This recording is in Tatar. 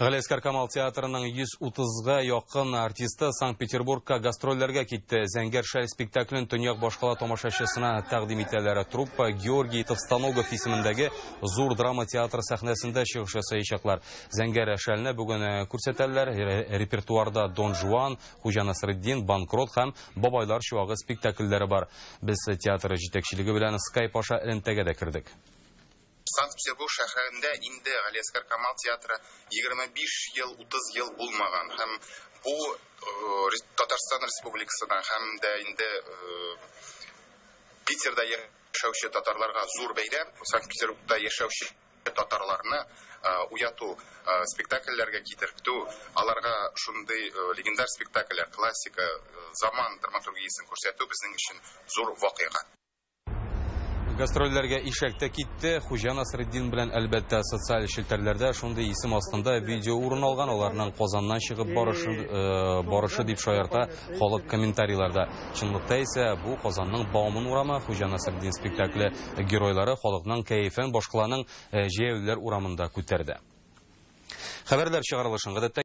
Галиәсгар Камал театрының 130-га якын артисты Санкт-Петербургка гастрольләргә китте. Зәңгәр шәл спектаклен төньяк башкала тамашачысына тәкъдим итәләр. Труппа Георгий Товстоногов исемендәге зур драма театры сәхнәсендә чыгыш ясаячаклар. Зәңгәр шәлне бүген күрсәтәләр. Репертуарда Дон Жуан, Хуҗа Насретдин, Банкрот һәм Бабайлар чуагы спектакльләре бар. Без театр җитәкчелеге белән Skype аша элемтәгә дә кердек. Санкт-Петербург шәһәрендә инде Галиәсгар Камал театры 25 ел, 30 ел булмаган һәм бу Татарстан Республикасына һәм дә инде Питерда яшәүче татарларга зур бәйрәм. Санкт-Петербургта яшәүче татарларны уяту, спектакльләргә китертү, аларга шундый легендар спектакльләр, классика, заман драматургиясен күрсәтү безнең өчен зур вакыйга. Гастрольләргә ишәк тә китте. Хуҗа Насретдин белән, әлбәттә, социаль челтәрләрдә шундый исем астында видео урын алган. Аларның Казаннан чыгып барышы, барышы дип шаярта халык комментарийларда. Чынлыкта исә бу Казанның Бауман урамы. Хуҗа Насретдин спектакле геройлары халыкның кәефен башкаланың җәяүлеләр урамында күтәрде. Хәбәрләр чыгарылышын гадәттә